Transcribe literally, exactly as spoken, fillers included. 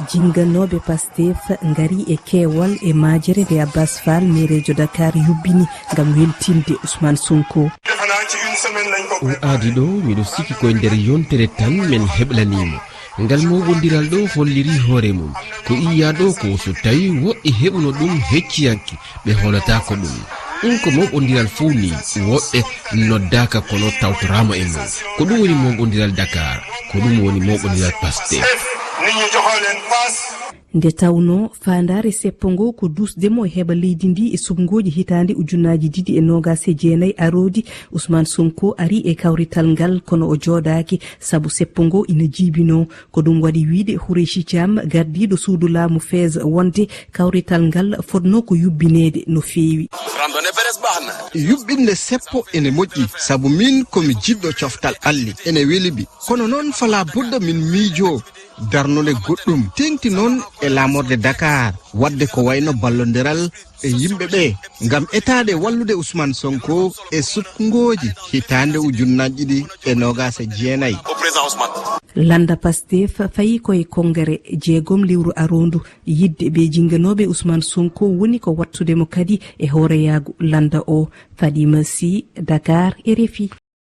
Jinganooɓe Pastef ngari e keewal e majere nde Abbas Fall, meereejo Dakar, yubbini ngam weltinde Ousmane Sonko. O aadi ɗo, miɗo sikki koye nder yontere tan men heɓlaniimo. Ngal mooɓondiral ɗo holliri hoore mum. Ko iya ɗo ko so tawi woɓɓe heɓuno ɗum hecciyanke, ɓe hoolata ko ɗum. Ɗum ko mooɓondiral fof ni, woɓɓe noddaaka kono tawtoraama e mum. Ko ɗum woni mooɓondiral Dakar, ko ɗum woni mooɓondiral Pastef. Nde tawnoo faandaare seppo ngo ko duusde mo heɓa leydi ndi e suɓngooji hitaande ujunnaaji ɗiɗi e noogaas e jeenayi aroodi, Ousmane Sonko ari e kawrital ngal kono o jooɗaaki sabu seppo ngo ina jiibinoo. Ko ɗum waɗi wiyde Khoureychi Thiam, gardiiɗo suudu laamu Fez, wonde kawrital ngal fotnoo ko yubbineede no feewi. Yuɓɓinde seppo ene moƴƴi, sabu min ko mi jiɗɗo coftal ɓalli, ene weli mi. Kono noon, falaa budda min miijoo darnude goɗɗum, teeŋti noon e laamorde Dakar, waɗde ko wayno ballondiral e yimɓe ɓe, ngam etaade wallude Ousmane Sonko e suɓngooji hitaande ujunnaaji ɗiɗi e noogaas e jeenayi. Lannda Pastef fayi ko e konngere jeegom lewru aroondu. Yiɗde ɓe jinganooɓe Ousmane Sonko woni ko wattude mo kadi e hooreyaagu lannda o. Fadima Sy, Dakar, R F I.